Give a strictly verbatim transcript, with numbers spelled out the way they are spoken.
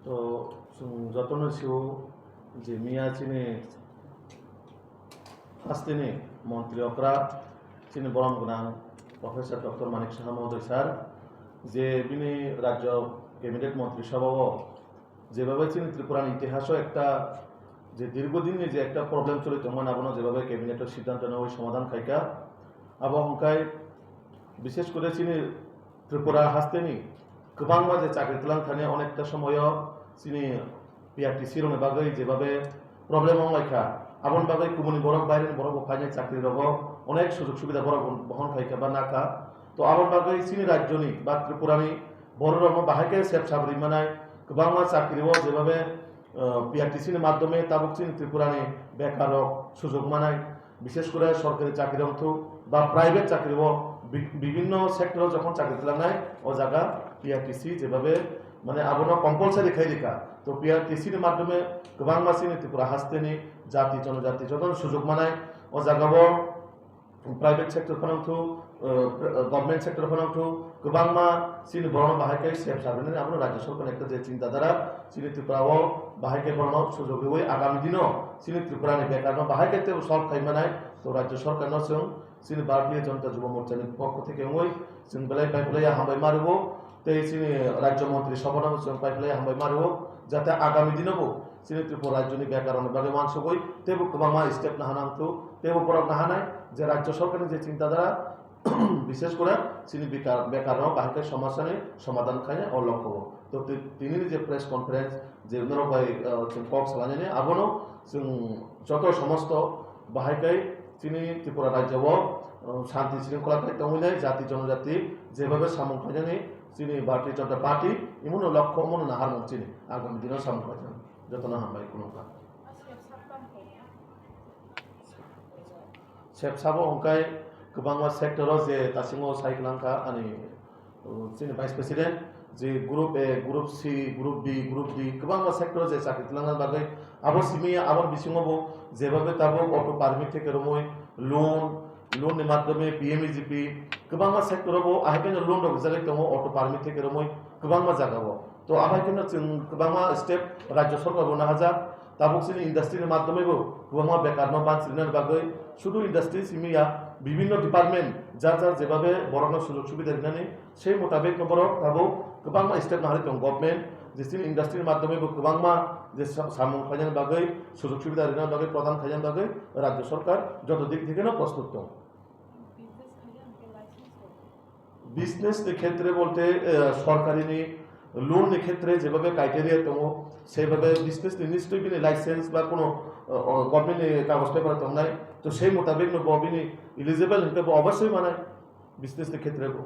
To, chwng jotono sio je miya chini hasteni montri okra chini borom gwnang Professor Doctor Manik Saha Mohodoy sir, je bini rajyo cabinet montri sabha o jebabe chini Tripura ni itihaso ekta je dirgo din ni je ekta problem choli tongmani abono jebabe cabinet o siddhanto nawi somadhan khaika, abo hwnkhe bishesh kore chini Tripura hasteni kwbangma je chakri tlang thani onekta somoyo chini P R T C rokni bagwi jebabe problem wng laikha, aboni bagwi kubuni borok, baireni borok bo phainai chakri rogo onek sujog subida borok bo bohon khaikha ba nakha. To aboni bagwi chini rajyoni ba Tripurani borok rokno bahai khe sep sab ri manai kwbangma chakri o jebabe, uh, P R T C ni madhyome tabuk chini Tripurani bekar rok sujog manai. Bishesh kore sorkari chakri wngthok ba private chakri o bi-, bibinno sector o jokhon chakri tlangnai, o jaga P R T C jebabe mane abono compulsory khai rikha. To P R T C ni madhyome kwbangma chini Tripura hasteni jati jonojati jotono sujog manai, o jaga o private sector phano wngthok, uh, government sector phano wngthok, kwbangma chini borokno bahai khe sep sabrinani abono rajya sorkarni ekta je chinta dhara chini Tripura o bahai khe borokno sujog riwi agami dino chini Tripura ni bekar no bahai khe tebo solve khai manai. To rajya sorkar no chwng chini Bharatiya Janata Yuva Morcha ni pokho theke wngwi chwng belai pai belai hambai ma rwo tei chini rajya montri sabha no chwng pai belai hambai ma rwo jate agami dino bo chini Tripura rajya ni bekar rok ni bagwi wansugwi tebo kwbangma step naha nangthok tebo borok nahanai je rajya sorkar ni je chinta dhara bishesh kore chini bekar, bekar rok bahai khe somasya ni somadhan khainai o lokho o. To ti-, tini ni je press conference je norok bai, uh, chwng kok salainani abono chwng joto somosto bahai khe chini Tripura rajya o, uh, shanti shringkhola khe tongwi nai jati jonojati jebabe samung khainani chini Bharatiya Janata Party imono lokho omono naharmung chini agami dino samung khainani jotono hambai khulumkha. Sep sabo hwnkhe kwbangma sector o je tasingo sai kwlangkha ani, uh, chini vice president je group A, group C, group B, group D kwbangma sector o je chakri twlangna bagwi abo simi aboni bisingo bo jebabe tabuk auto permit theke romwi loan, loan ni madhyome P M E G P kwbangma sector o bo ahai khe loan rok rijagwi tongo auto permit theke romwi kwbangma jaga o. To abai kheno chwng kwbangma step rajya sorkar bo nahajak. Tabuk chini industry ni madhyome bo kwbangma bekar no bansrinani bagwi sudu industry simi ya bibinno department jar jar jebabe borokno sujog subida rinani sei mutabik no borok tabuk kwbangma step naharwi tongo government je chini industry ni madhyome bo kwbangma je sa-, samung khlainani bagwi sujog subida rinani bagwi pradhan khlainani bagwi rajya sorkar joto dik theke no prostut tongo. Business ni khetre bolte, eh, sorkari ni loan ni khetre jebabe criteria tongo, sebabe business ni nistwi bini license ba kuno, eh, o government ni kagoj paper tongnai, to sei mutabik no bo bini eligible hinkhe bo obosoi manai business ni khetre bo.